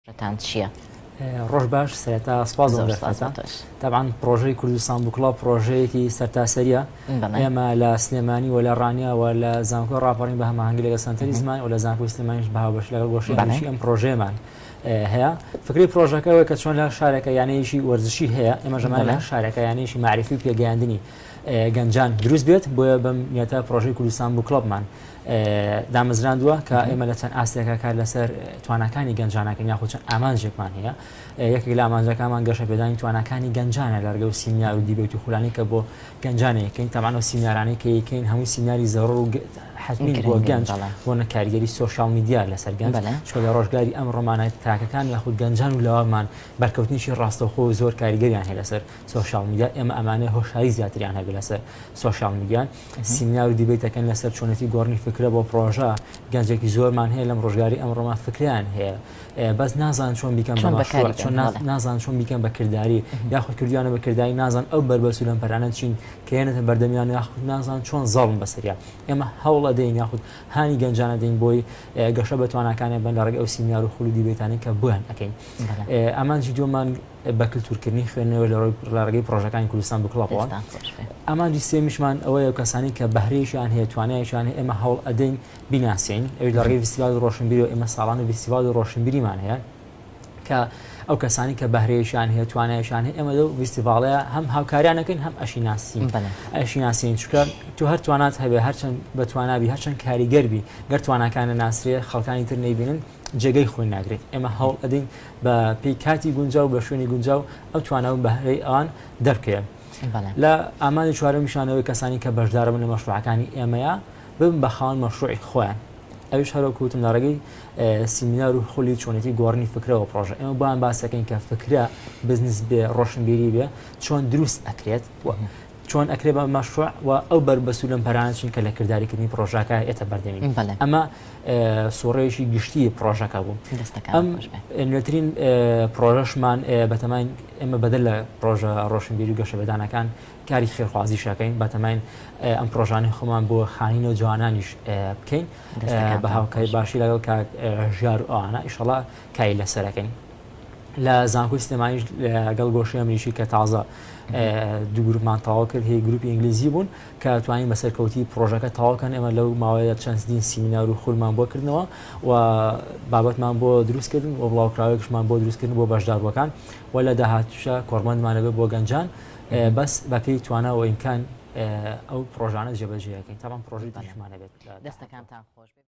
پرۆژەتان چییە؟ ڕۆژ باش سەرەتا سپاس بۆ دەرفەتە تەبعەن پرۆژەی کوردستان Book Club پرۆژەیەکی سەرتاسەریە ئێمە لە سلێمانی و لە ڕانیە و لە زانکۆی ڕاپەڕین بە هەماهەنگی لەگەڵ سەنتەری زمان و لە زانکۆی سلێمانیش بە هاوبەش لەگەڵ گۆشەی ئەمریکی ئەم پرۆژەیەمان هەیە فکری پرۆژەکە ئەوەیە کە چۆن لە شارێکە یانەیەکی وەرزشی هەیە ئێمە ژەمان لە شارێکە یانەیەکی مەعریفی و پێگەیاندنی گەنجان دروست بێت بۆیە بەم نیەتە پرۆژەی کوردستان Book Club مان دامەزراندووە کە ئێمە لە چەند ئاستێکا کار لەسەر تواناکانی گەنجانەکەین یاخود چەند ئامانجێکمان هەیە یەکێک لە ئامانجەکانمان گەشەپێدانی تواناکانی گەنجانە لە ڕێگەی سیمینار و debate و خولانی کە بۆ گەنجانە یەکەین تەبعەن ئەو سیمینارانەی کە یەکەین هەمووی سیمیناری زەڕور و حەتمین بۆ گەنج بۆ نە کاریگەری social media لەسەر گەنج چونکە لە ڕۆژگاری ئەمڕۆمانە تاکەکان یاخود گەنجان و لاوانمان بەرکەوتنیشی ڕاستەوخۆ و زۆر کاریگەریان هەیە لەسەر social media ئێمە ئەمانەیە هۆشیاری زیاتریان هەبێت لەسەر social media سیمینار و debate ەکەن لەسەر چۆنێتی گۆڕنی فکرە بۆ پرۆژە گەنجێکی زۆرمان هەیە لەم ڕۆژگاری ئەمڕۆما فکریان هەیە بەس نازان چۆن بیکەن بە مەشروع چۆن نازان چۆن بیکەن بە کرداری یاخود کردیانە بە کرداری نازان ئەو بەربەست و لەمپەرانە چین کە یەنێتە بەردەمیان یاخود نازان چۆن زاڵن بەسەریا ئێمە هەوڵ ئەدەین یاخود هانی گەنجانە دەین بۆی گەشە بە تواناکانیان بن لە ڕێگەی ئەو سیمینار و خول و debate انەی کە بۆیان ئەکەین ئامانجی دووەمان بە کلتورکردنی خوێندنەوە لە لە ڕێگەی پرۆژەکانی کوردستان Book Club ەوە ئامانجی سێمیشمان ئەوەیە کەسانی کە بەهرەیەکیان هەیە توانایەکیان هەیە ئێمە هەوڵ ئەدەین بیناسین ئەوی لە ڕێگەی فیستیڤاڵی ڕۆشنبیری و ئێمە ساڵانە فیستیڤاڵی ڕۆشنبیریمان هەیە کە ئەو کەسانی کە بەهرەیەکیان هەیە توانایشان هەیە ئێمە لەو فیستیڤاڵەیە هەم هاوکاریان ئەکەین هەم ئەشی ناسین ئەشی ناسین چونکە تو هەر توانات هەبێ هەرچەند بە توانابی هەرچەند کاریگەر بی گەر تواناکان نەناسرێ خەڵکانی تر نەیبینن جێگەی خۆی ناگرێت ئێمە هەوڵ ئەدەین بە پێی کاتی گونجاو بە شوێنی گونجاو ئەو توانا و بەهرەی ئەوان دەربکەوێت. لە ئامانجی چوارەمیشانەوەی کەسانی کە بەشداربن لە مەشروعەکانی ئێمەیە ببن بە خاوەن مەشروعی خۆیان ئەویش هەروەک وتم لە ڕێگەی سیمینار و خولی چۆنێتی گۆڕنی فکرەوە پرۆژە ئێمە بۆیان باسەکەین کە فکرە بزنس بێ ڕۆشنبیری بێ چۆن دروست ئەکرێت و چۆن ئەکرێ بە مەشروع و ئەو بەربەست و لەمپەرانە چین کە لە کرداریکردنی پرۆژەکە ئێتە بەردەمی ئەمە سوڕێکی گشتی پرۆژەکە بوو ئەم نوێترین پرۆژەشمان بەتەماین ئێمە بەدەر لە پرۆژە ڕۆشنبیری و گەشەپێدانەکان کاری خێرخوازی شەکەین بەتەماین ئەم پرۆژانەی خۆمان بۆ خانی نەوجوانانیش بکەین بە هاوکاری باشی لەگەڵ کاک ژیار و ئەوانە ئیشەڵا کاری لەسەرەکەین. لە زانکۆی سلێمانیش لەگەڵ گۆشەی ئەمریکی کە تازە دوو گروپمان تەواو کرد هی گروپی ئینگلیزی بوون کە توانین بەسەرکەوتی پرۆژەکە تەواوکەن ئێمە لەو ماوەیە چەندین سیمینار و خولمان بۆ کردنەوە و بابەتمان بۆ دروستکردن و بڵاوکراوێکشمان بۆ دروستکردن بۆ بەشداربووەکان و لە داهاتوشە کۆڕبەندمان لەبێ بۆ گەنجان بەس بەپێی توانا و ئیمکان ئەو پرۆژانە جێبەجێەکەین تاوان پرۆژەی دیشمان هەبێت. دەستەکانتان خۆش بێت.